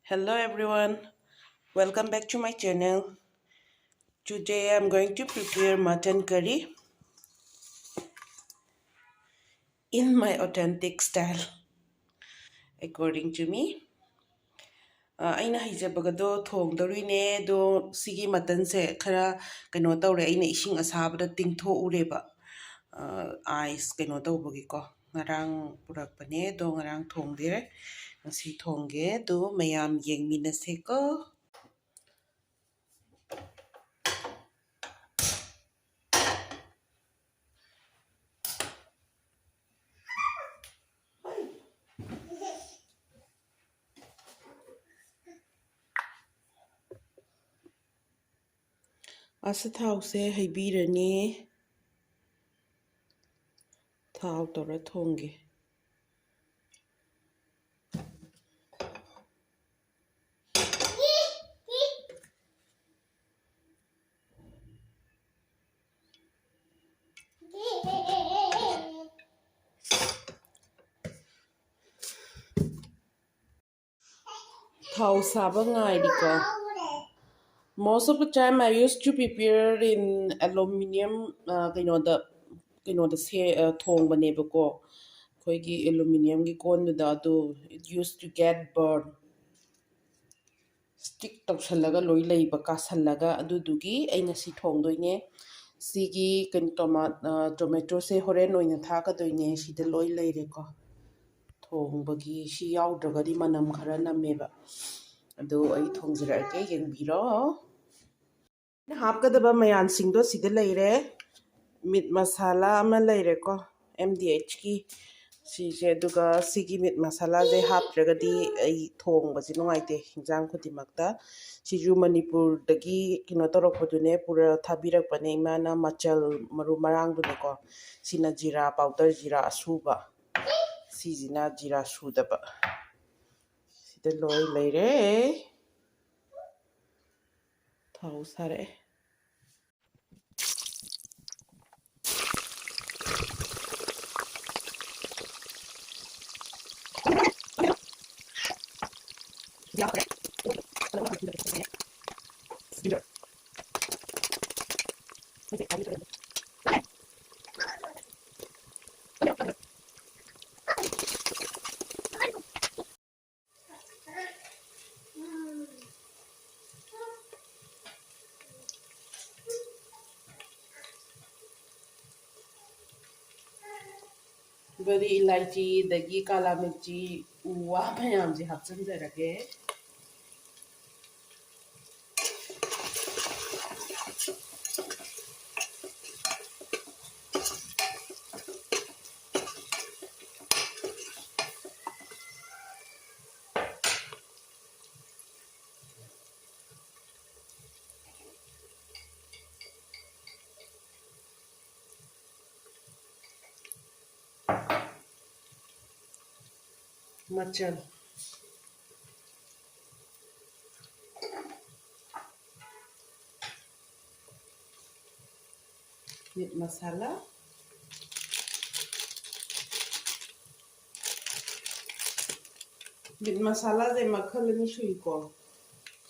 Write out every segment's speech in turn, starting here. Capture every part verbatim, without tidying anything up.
Hello everyone, welcome back to my channel. Today I'm going to prepare mutton curry in my authentic style, according to me. ꯑ, ꯑꯩꯅ ꯍꯩꯖꯕꯒꯗꯣ ꯊꯣꯡꯗꯧꯔꯤꯅꯦ꯫ ꯑꯗꯣ ꯁꯤꯒꯤ ꯃꯇꯟꯁꯦ ꯈꯔ ꯀꯩꯅꯣ ꯇꯧꯔꯦ, ꯑꯩꯅ ꯏꯁꯤꯡ ꯑꯁꯥꯕꯗ ꯇꯤꯡꯊꯣꯛꯎꯔꯦꯕ꯫ ꯑ, ꯑꯥꯏꯁ ꯀꯩꯅꯣ ꯇꯧꯕꯒꯤꯀꯣ꯫ ꯉꯔꯥꯡ ꯄꯨꯔꯛꯄꯅꯦ, ꯑꯗꯣ ꯉꯔꯥꯡ ꯊꯣꯡꯗꯦ꯫ ꯉꯁꯤ ꯊꯣꯡꯒꯦ꯫ ꯑꯗꯣ ꯃꯌꯥꯝ ꯌꯦꯡꯃꯤꯟꯅꯁꯦꯀꯣ꯫ ꯑꯁ, ꯊꯥꯎꯁꯦ ꯍꯩꯕꯤꯔꯅꯤ꯫ ꯊꯥꯎ ꯇꯧꯔ ꯊꯣꯡꯒꯦ꯫ ꯊꯥꯎ ꯁꯥꯕ ꯉꯥꯏꯔꯤꯀꯣ꯫ Most of the time I used to prepare in aluminium, ꯑ, ꯀꯩꯅꯣꯗ, ꯀꯩꯅꯣꯗ ꯁꯦ-, ꯑ, ꯊꯣꯡꯕꯅꯦꯕꯀꯣ꯫ ꯑꯩꯈꯣꯏꯒꯤ ꯑꯦꯂꯨꯃꯤꯅꯤꯌꯝꯒꯤ ꯀꯣꯟꯗꯨꯗ ꯑꯗꯨ it used to get burn. Stick ꯇꯧꯁꯜꯂꯒ ꯂꯣꯏ ꯂꯩꯕ, ꯀꯥꯁꯜꯂꯒ꯫ ꯑꯗꯨꯗꯨꯒꯤ ꯑꯩ ꯉꯁꯤ ꯊꯣꯡꯗꯣꯏꯅꯦ꯫ ꯁꯤꯒꯤ ꯀꯩꯅꯣ, ꯇꯣꯃꯥ-, ꯑ, ꯇꯣꯃꯦꯇꯣꯁꯦ ꯍꯣꯔꯦꯟ ꯑꯣꯏꯅ ꯊꯥꯛꯀꯗꯣꯏꯅꯦ꯫ ꯁꯤꯗ ꯂꯣꯏ ꯂꯩꯔꯦꯀꯣ꯫ ꯊꯣꯡꯕꯒꯤ ꯁꯤ ꯌꯥꯎꯗ꯭ꯔꯒꯗꯤ ꯃꯅꯝ ꯈꯔ ꯅꯝꯃꯦꯕ꯫ ꯑꯗꯨ ꯑꯩ ꯊꯣꯡꯖꯔꯛꯑꯒꯦ, ꯌꯦꯡꯕꯤꯔꯣ꯫ ꯑꯩꯅ ꯍꯥꯞꯀꯗꯕ ꯃꯌꯥꯟꯁꯤꯡꯗꯣ ꯁꯤꯗ ꯂꯩꯔꯦ꯫ ꯃꯤꯠ ꯃꯁꯥꯂꯥ ꯑꯃ ꯂꯩꯔꯦꯀꯣ, ꯑꯦꯝ ꯗꯤ ꯑꯩꯆꯀꯤ ꯁꯤꯁꯦ꯫ ꯑꯗꯨꯒ ꯁꯤꯒꯤ ꯃꯤꯠ ꯃꯁꯥꯂꯥꯁꯦ ꯍꯥꯞꯇ꯭ꯔꯒꯗꯤ ꯑꯩ ꯊꯣꯡꯕꯁꯦ ꯅꯨꯡꯉꯥꯏꯇꯦ, ꯍꯤꯟꯖꯥꯡ ꯈꯨꯗꯤꯡꯃꯛꯇ꯫ ꯁꯤꯁꯨ ꯃꯅꯤꯄꯨꯔꯗꯒꯤ ꯀꯩꯅꯣ ꯇꯧꯔꯛꯄꯗꯨꯅꯦ, ꯄꯨꯔ ꯊꯥꯕꯤꯔꯛꯄꯅꯦ ꯏꯃꯥꯅ, ꯃꯆꯜ ꯃꯔꯨ ꯃꯔꯥꯡꯗꯨꯅꯦꯀꯣ꯫ ꯁꯤꯅ ꯖꯤꯔꯥ ꯄꯥꯎꯗꯔ, ꯖꯤꯔꯥ ꯑꯁꯨꯕ꯫ ꯁꯤꯁꯤꯅ ꯖꯤꯔꯥ ꯁꯨꯗꯕ꯫ ꯁꯤꯗ ꯂꯣꯏ ꯂꯩꯔꯦ꯫ ꯊꯥꯎ ꯁꯥꯔꯛꯑꯦ꯫ ꯕꯔꯤ ꯏꯂꯥꯏꯆꯤ, ꯑꯗꯒꯤ ꯀꯥꯂꯥ ꯃꯤꯔꯆꯤ, ꯎ ꯋꯥ ꯃꯌꯥꯝꯁꯦ ꯍꯥꯞꯆꯤꯟꯖꯔꯒꯦ꯫ ꯃꯆꯜ꯫ ꯃꯤꯠ ꯃꯁꯥꯂꯥ꯫ ꯃꯤꯠ ꯃꯁꯥꯂꯥꯁꯦ ꯃꯈꯜ ꯑꯅꯤ ꯁꯨꯏꯀꯣ꯫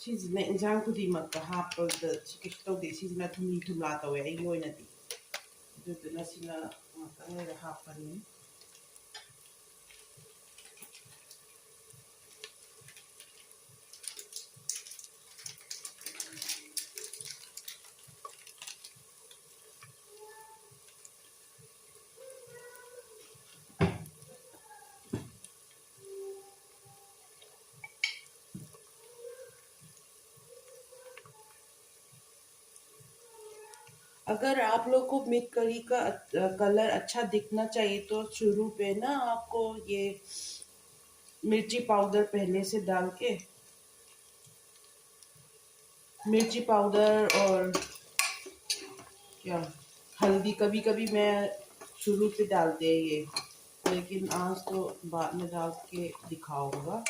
ꯁꯤꯁꯤꯅ ꯏꯟꯖꯥꯡ ꯈꯨꯗꯤꯡꯃꯛꯇ ꯍꯥꯞꯄꯗ ꯁꯤ ꯀꯩꯁꯨ ꯇꯧꯗꯦ꯫ ꯁꯤꯁꯤꯅ ꯊꯨꯝꯂꯤ ꯊꯨꯝꯂꯥ ꯇꯧꯋꯦ ꯑꯩꯒꯤ ꯑꯣꯏꯅꯗꯤ꯫ ꯑꯗꯨꯗꯨꯅ ꯁꯤꯅ ꯉꯥꯛꯇꯪ ꯂꯩꯔ ꯍꯥꯞꯄꯅꯤ꯫ अगर आप लोग को मिर्च करी का अ, कलर अच्छा दिखना चाहिए तो शुरू पे ना आपको ये मिर्ची पाउडर पहले से डाल के, मिर्ची पाउडर और क्या, हल्दी, कभी कभी मैं शुरू पे डालते हैं ये। लेकिन आज तो बाद में डाल के दिखाऊंगा।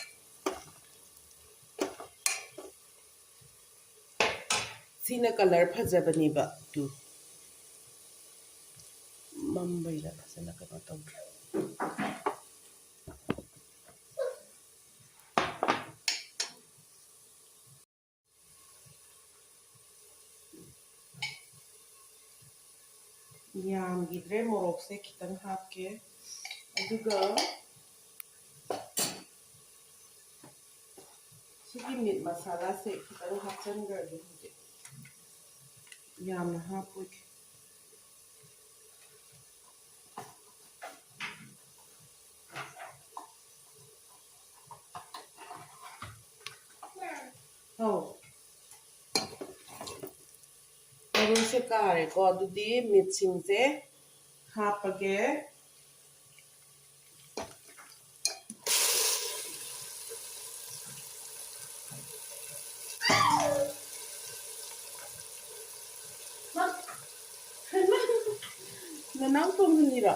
ꯁꯤꯅ ꯀꯂꯔ ꯐꯖꯕꯅꯦꯕ꯫ ꯇꯨ, ꯃꯝꯕꯩꯔ ꯐꯖꯅ ꯀꯩꯅꯣ ꯇꯧꯗ꯭ꯔꯦ꯫ ꯌꯥꯝꯈꯤꯗ꯭ꯔꯦ, ꯃꯣꯔꯣꯛꯁꯦ ꯈꯤꯇꯪ ꯍꯥꯞꯀꯦ꯫ ꯑꯗꯨꯒ ꯁꯤꯒꯤ ꯃꯤꯠ ꯃꯁꯥꯂꯥꯁꯦ ꯈꯤꯇꯪ ꯍꯥꯞꯆꯤꯟꯈ꯭ꯔꯒꯦ ꯍꯧꯖꯤꯛ꯫ ꯌꯥꯝꯅ ꯍꯥꯞꯄꯣꯏꯒꯦ꯫ ꯑꯧ꯫ ꯃꯔꯨꯁꯦ ꯀꯥꯔꯦꯀꯣ꯫ ꯑꯗꯨꯗꯤ ꯃꯤꯠꯁꯤꯡꯁꯦ ꯍꯥꯞꯄꯒꯦ꯫ ꯅꯅꯥꯎ ꯊꯣꯡꯍꯜꯂꯤꯔꯣ?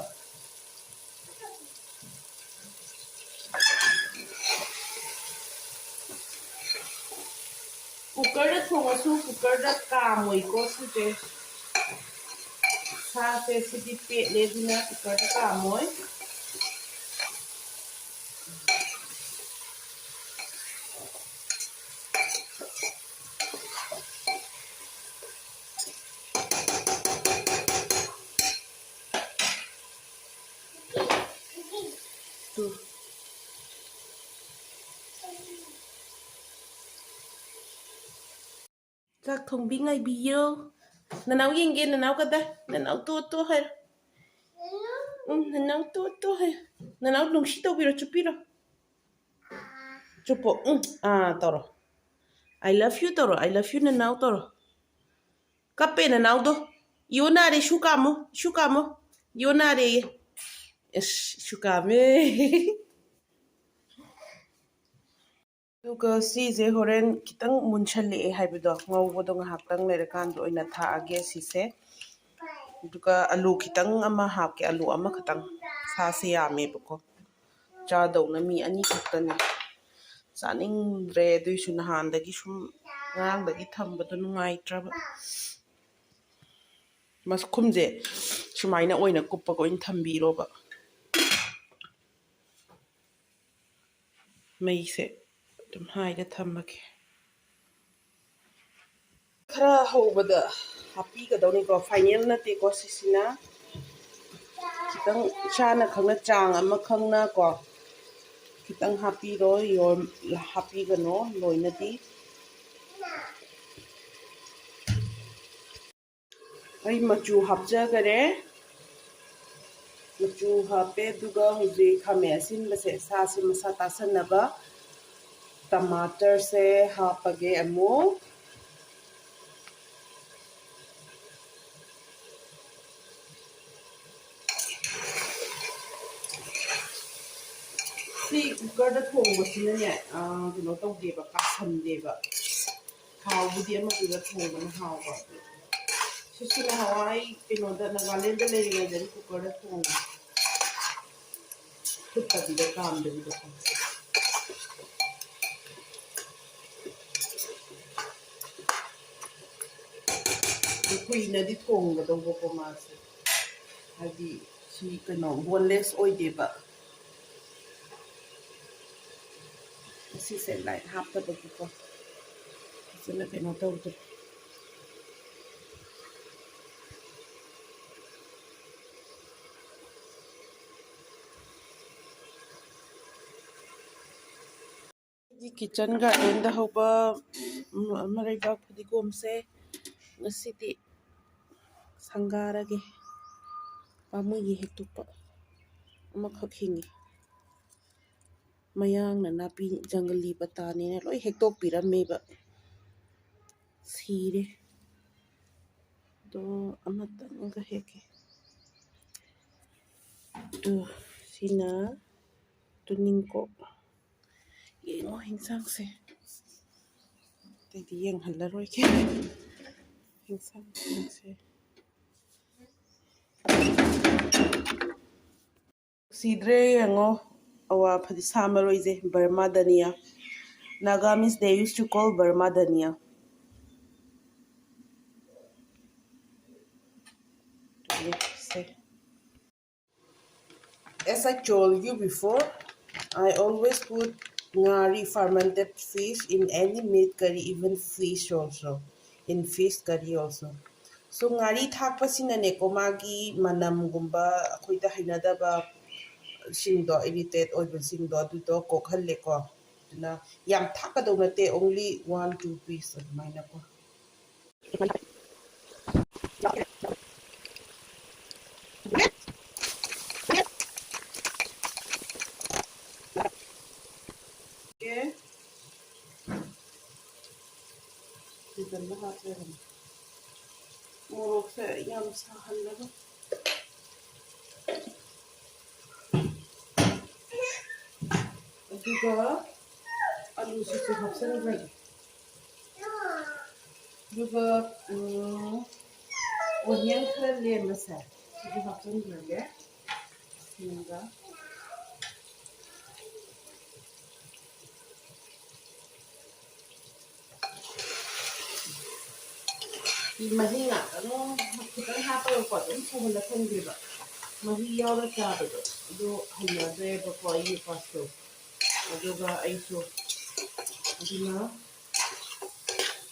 ꯀꯨꯀꯔꯗ ꯊꯣꯡꯉꯁꯨ ꯀꯨꯀꯔꯗ ꯀꯥꯝꯃꯣꯏꯀꯣ ꯁꯤꯁꯦ꯫ ꯁꯥꯁꯦ ꯁꯤꯗꯤ ꯄꯦꯠꯂꯦ, ꯑꯗꯨꯅ ꯀꯨꯀꯔꯗ ꯀꯥꯝꯃꯣꯏ꯫ ꯇꯨ꯫ ꯆꯥꯛ ꯊꯣꯡꯕꯤ ꯉꯥꯏꯕꯤꯌꯣ꯫ ꯅꯅꯥꯎ ꯌꯦꯡꯒꯦ, ꯅꯅꯥꯎ ꯀꯗꯥꯏ? ꯅꯅꯥꯎ ꯇꯣ ꯇꯣ ꯍꯥꯏꯔꯣ꯫ ꯎꯝ, ꯅꯅꯥꯎ ꯇꯣ ꯇꯣ ꯍꯥꯏꯔꯣ꯫ ꯅꯅꯥꯎ ꯅꯨꯡꯁꯤ ꯇꯧꯕꯤꯔꯣ, ꯆꯨꯞꯄꯤꯔꯣ꯫ ꯆꯨꯞꯄꯣ꯫ ꯎꯝ, ꯑꯥ ꯇꯧꯔꯣ꯫ "I love you" ꯇꯧꯔꯣ, "I love you ꯅꯅꯥꯎ" ꯇꯧꯔꯣ꯫ ꯀꯞꯄꯦ ꯅꯅꯥꯎꯗꯣ꯫ "ꯌꯣ ꯅꯥꯔꯦ, ꯏꯁꯨ ꯀꯥꯝꯃꯣ, ꯏꯁꯨ ꯀꯥꯝꯃꯣ꯫ ꯌꯣ ꯅꯥꯔꯦꯌꯦ"꯫ ꯑꯁ, ꯏꯁꯨ ꯀꯥꯝꯃꯦ꯫ ꯑꯗꯨꯒ ꯁꯤꯁꯦ ꯍꯣꯔꯦꯟ ꯈꯤꯇꯪ ꯃꯨꯟꯁꯜꯂꯛꯑꯦ ꯍꯥꯏꯕꯗꯣ, ꯉꯧꯕꯗꯣ ꯉꯥꯏꯍꯥꯛꯇꯪ ꯂꯩꯔꯀꯥꯟꯗ ꯑꯣꯏꯅ ꯊꯥꯛꯑꯒꯦ ꯁꯤꯁꯦ꯫ ꯑꯗꯨꯒ ꯑꯂꯨ ꯈꯤꯇꯪ ꯑꯃ ꯍꯥꯞꯀꯦ, ꯑꯂꯨ ꯑꯃꯈꯛꯇꯪ꯫ ꯁꯥꯁꯦ ꯌꯥꯝꯃꯦꯕꯀꯣ꯫ ꯆꯥꯗꯧꯅ ꯃꯤ ꯑꯅꯤ ꯈꯛꯇꯅꯦ꯫ ꯆꯥꯅꯤꯡꯗ꯭ꯔꯦ꯫ ꯑꯗꯨꯏꯁꯨ ꯅꯍꯥꯟꯗꯒꯤ ꯁꯨꯝ, ꯉꯔꯥꯡꯗꯒꯤ ꯊꯝꯕꯗꯣ ꯅꯨꯡꯉꯥꯏꯇ꯭ꯔꯕ꯫ ꯃꯈꯨꯝꯁꯦ ꯁꯨꯃꯥꯏꯅ ꯑꯣꯏꯅ ꯀꯨꯞꯄꯒ ꯑꯣꯏꯅ ꯊꯝꯕꯤꯔꯣꯕ꯫ ꯃꯩꯁꯦ ꯑꯗꯨꯝ ꯍꯥꯏꯗ ꯊꯝꯃꯒꯦ꯫ ꯈꯔ ꯍꯧꯕꯗ ꯍꯥꯞꯄꯤꯒꯗꯧꯅꯤꯀꯣ, ꯐꯥꯏꯅꯦꯜ ꯅꯠꯇꯦꯀꯣ ꯁꯤꯁꯤꯅ꯫ ꯈꯤꯇꯪ ꯏꯁꯥꯅ ꯈꯪꯅ, ꯆꯥꯡ ꯑꯃ ꯈꯪꯅ ꯀꯣ, ꯈꯤꯇꯪ ꯍꯥꯞꯄꯤꯔꯣ, ꯌꯣꯝ-, ꯍꯥꯞꯄꯤꯒꯅꯣ ꯂꯣꯏꯅꯗꯤ꯫ ꯑꯩ ꯃꯆꯨ ꯍꯥꯞꯆꯈꯔꯦ꯫ ꯃꯆꯨ ꯍꯥꯞꯄꯦ, ꯑꯗꯨꯒ ꯍꯧꯖꯤꯛ ꯈꯥꯃꯦꯟ ꯑꯁꯤꯟꯕꯁꯦ, ꯁꯥꯁꯦ ꯃꯁꯥ ꯇꯥꯁꯟꯅꯕ ꯇꯃꯥꯇꯔꯁꯦ ꯍꯥꯞꯄꯒꯦ ꯑꯃꯨꯛ꯫ ꯁꯤ ꯀꯨꯀꯔꯗ ꯊꯣꯡꯕꯁꯤꯅꯅꯦ, ꯑꯥ, ꯀꯩꯅꯣ ꯇꯧꯗꯦꯕ, ꯀꯥꯁꯟꯗꯦꯕ꯫ ꯊꯥꯎꯕꯨꯗꯤ ꯑꯃꯗꯨꯗ ꯊꯣꯡꯕꯅ ꯍꯥꯎꯕ꯫ ꯁꯤꯁꯨ ꯅꯍꯥꯟꯋꯥꯏ ꯀꯩꯅꯣꯗ, ꯅꯥꯒꯥꯂꯦꯟꯗ ꯂꯩꯔꯤꯉꯩꯗꯗꯤ ꯀꯨꯀꯔꯗ ꯊꯣꯡꯉꯦ꯫ ꯐꯨꯠꯇꯕꯤꯗ, ꯀꯥꯝꯗꯕꯤꯗꯀꯣ꯫ ꯑꯗꯨ ꯀꯨꯏꯅꯗꯤ ꯊꯣꯡꯒꯗꯧꯕꯀꯣ ꯃꯥꯁꯦ꯫ ꯍꯥꯏꯗꯤ ꯁꯤ ꯀꯩꯅꯣ, ꯕꯣꯟꯂꯦꯁ ꯑꯣꯏꯗꯦꯕ꯫ ꯁꯤꯁꯦ ꯂꯥꯏꯠ ꯍꯥꯞꯇꯕꯒꯤꯀꯣ ꯐꯖꯅ ꯀꯩꯅꯣ ꯇꯧꯗ꯭ꯔꯦ꯫ ꯑꯩꯒꯤ ꯀꯤꯠꯆꯟ ꯒꯥꯔꯗꯦꯟꯗ ꯍꯧꯕ, ꯎꯝ, ꯃꯔꯩꯕꯥꯛ ꯐꯗꯤꯒꯣꯝꯁꯦ ꯉꯁꯤꯗꯤ ꯁꯪꯒꯥꯔꯒꯦ꯫ ꯄꯥꯝꯃꯨꯏꯌꯦ ꯍꯦꯛꯇꯣꯛꯄ꯫ ꯑꯃꯈꯛ ꯍꯤꯡꯉꯤ꯫ ꯃꯌꯥꯡꯅ ꯅꯥꯄꯤ ꯖꯪꯒꯂꯤ ꯄꯇꯥꯅꯦꯅ ꯂꯣꯏ ꯍꯦꯛꯇꯣꯛꯄꯤꯔꯝꯃꯦꯕ꯫ ꯁꯤꯔꯦ꯫ ꯑꯗꯣ ꯑꯃꯇꯪꯒ ꯍꯦꯛꯀꯦ꯫ ꯑꯗꯣ ꯁꯤꯅ ꯇꯨꯅꯤꯡꯀꯣꯛ꯫ ꯌꯦꯡꯉꯣ ꯍꯤꯟꯁꯥꯡꯁꯦ꯫ ꯑꯇꯩꯗꯤ ꯌꯦꯡꯍꯜꯂꯔꯣꯏꯒꯦ꯫ ꯍꯤꯟꯁꯥꯡꯁꯤꯡꯁꯦ꯫ ꯁꯤꯗ꯭ꯔꯦ ꯌꯦꯡꯉꯣ꯫ ꯑꯋꯥ ꯐꯗꯤ ꯁꯥ ꯃꯔꯣꯏꯁꯦ, Burma dhania. Nagamese, they used to call Burma dhania. As I told you before, I always put ngari, fermented fish, in any meat curry, even fish also, in fish curry also. So ꯉꯥꯔꯤ ꯊꯥꯛꯄꯁꯤꯅꯅꯦꯀꯣ, ꯃꯥꯒꯤ ꯃꯅꯝꯒꯨꯝꯕ, ꯑꯩꯈꯣꯏꯗ ꯍꯩꯅꯗꯕ ꯁꯤꯡꯗꯣ, irritate ꯑꯣꯏꯕꯁꯤꯡꯗꯣ, ꯑꯗꯨꯗꯣ ꯀꯣꯛꯍꯜꯂꯦꯀꯣ꯫ ꯑꯗꯨꯅ ꯌꯥꯝ ꯊꯥꯛꯀꯗꯧ ꯅꯠꯇꯦ, only one two piece ꯑꯗꯨꯃꯥꯏꯅꯀꯣ꯫ ꯃꯣꯔꯣꯛꯁꯦ ꯌꯥꯝ ꯁꯥꯍꯜꯂꯒ꯫ ꯑꯗꯨꯒ ꯑꯂꯨꯁꯤꯁꯨ ꯍꯥꯞꯆꯤꯟꯈ꯭ꯔꯒꯦ꯫ ꯑꯗꯨꯒ, ꯎꯝ, onion ꯈꯔ ꯂꯦꯝꯕꯁꯦ ꯁꯤꯁꯨ ꯍꯥꯞꯆꯤꯟꯈ꯭ꯔꯒꯦ꯫ ꯑꯗꯨꯒ ꯃꯍꯤ ꯉꯥꯛꯇꯪ ꯈꯤꯇꯪ ꯍꯥꯞꯄꯒꯀꯣ ꯑꯗꯨꯝ ꯁꯧꯍꯜꯂ ꯊꯝꯒꯦꯕ꯫ ꯃꯍꯤ ꯌꯥꯎꯔ ꯆꯥꯕꯗꯣ ꯑꯗꯨ ꯍꯩꯅꯗ꯭ꯔꯦꯕꯀꯣ ꯑꯩꯒꯤ ꯏꯄꯥꯁꯨ꯫ ꯑꯗꯨꯒ ꯑꯩꯁꯨ꯫ ꯑꯗꯨꯅ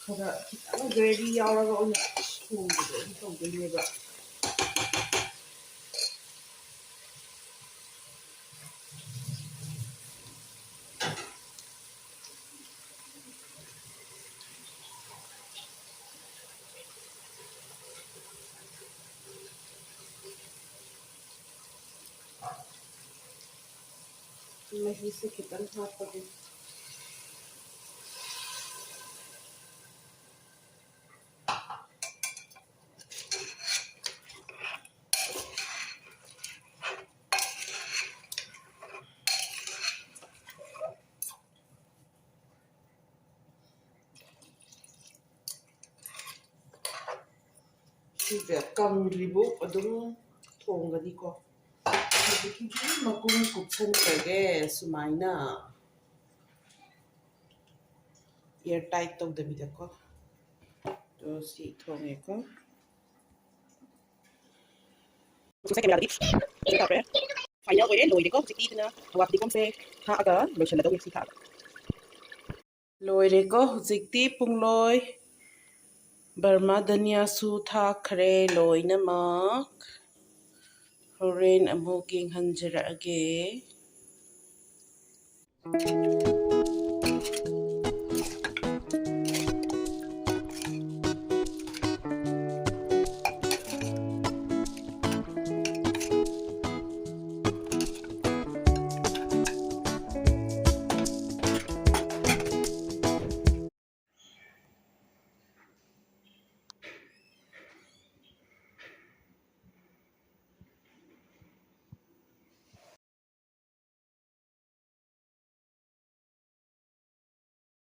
ꯈꯔ ꯈꯤꯇꯪ gravy ꯌꯥꯎꯔꯒ ꯑꯣꯏꯅ ꯊꯣꯡꯕꯗꯣ ꯑꯗꯨꯝ ꯇꯧꯗꯣꯏꯅꯦꯕ꯫ ꯃꯍꯤꯁꯦ ꯈꯤꯇꯪ ꯍꯥꯞꯄꯒꯦ꯫ ꯁꯤꯁꯦ ꯀꯪꯗ꯭ꯔꯤꯕꯨ ꯑꯗꯨꯝ ꯊꯣꯡꯒꯅꯤꯀꯣ꯫ ꯃꯈꯨꯝ ꯀꯨꯞꯁꯟꯈ꯭ꯔꯒꯦ ꯁꯨꯃꯥꯏꯅ, ꯏꯌꯔ ꯇꯥꯏꯠ ꯇꯧꯗꯕꯤꯗꯀꯣ꯫ ꯑꯗꯣ ꯁꯤ ꯊꯣꯡꯉꯦꯀꯣ꯫ ꯉꯁꯥꯏ ꯀꯦꯃꯦꯔꯥꯗꯗꯤ ꯇꯧꯔꯦ꯫ ꯐꯥꯏꯅꯦꯜ ꯑꯣꯏꯔꯦ, ꯂꯣꯏꯔꯦꯀꯣ꯫ ꯍꯧꯖꯤꯛꯇꯤ ꯑꯗꯨꯅ ꯍꯋꯥ ꯐꯗꯤꯒꯣꯝꯁꯦ ꯊꯥꯛꯑꯒ ꯂꯣꯏꯁꯜꯂꯗꯧꯅꯤ ꯁꯤ ꯊꯥꯛꯑꯒ꯫ ꯂꯣꯏꯔꯦꯀꯣ꯫ ꯍꯧꯖꯤꯛꯇꯤ ꯄꯨꯡꯂꯣꯏ ꯕꯔꯃꯥ ꯙꯅꯤꯌꯥꯁꯨ ꯊꯥꯛꯈ꯭ꯔꯦ ꯂꯣꯏꯅꯃꯛ꯫ ꯍꯣꯔꯦꯟ ꯑꯃꯨꯛ ꯌꯦꯡꯍꯟꯖꯔꯛꯑꯒꯦ꯫